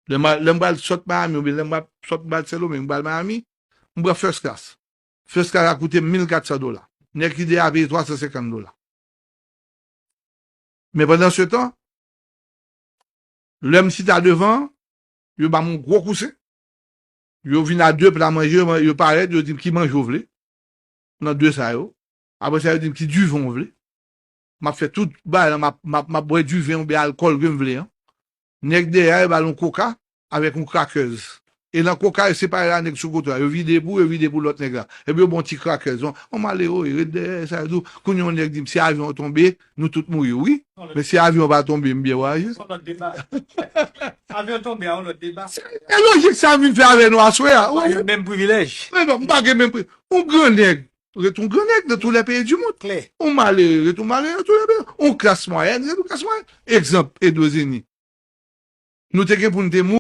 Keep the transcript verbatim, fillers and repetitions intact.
Lè m a- lè m pral sot Miami oubyen lè m pral sot m pral Sendomeng, m pral Miami, m pran first class. First class la koute m mil kat san dola. Nèg ki dèyè a peye twa san senkant dola. Men pandan se tan, lè m chita devan, yo ba m yon gwo kousen. Yo vin a de pla manje, yo parèt, yo di m ki manje w vle nan de sa yo. Apre sa, yo di m ki diven w vle. M ap fè tout bagay la, m ap, m ap, m ap bwè diven oubyen alkòl ke m vle an. Nèg dèyè a, yo ba l yon koka avèk yon crackers. E nan koka, yo separe la nèg sou kote a. Yo vide pou, yo vide pou lòt nèg la. Epi yo bon ti crackers. On, on malere, wi, ret dèyè, sa yo tou. Kounye yon nèg di m, si avyon an tonbe, nou tout mouri, wi. Men si avyon pa tonbe, m byen vwayaje. Se yon lòt deba. Avyon tonbe, a yon lòt deba. E lojik sa m vin fè avè nou aswè a. Ou pa gen menm privilèj. Men non, m pa gen menm pri. On gran nèg, ret on gran nèg dans tous les pays du monde. Klè. On malere, ret on malere dans tous les pays. On klas mwayèn, ret on klas mwayèn. Egzanp, Edozini. Nou te gen pou n te mouri.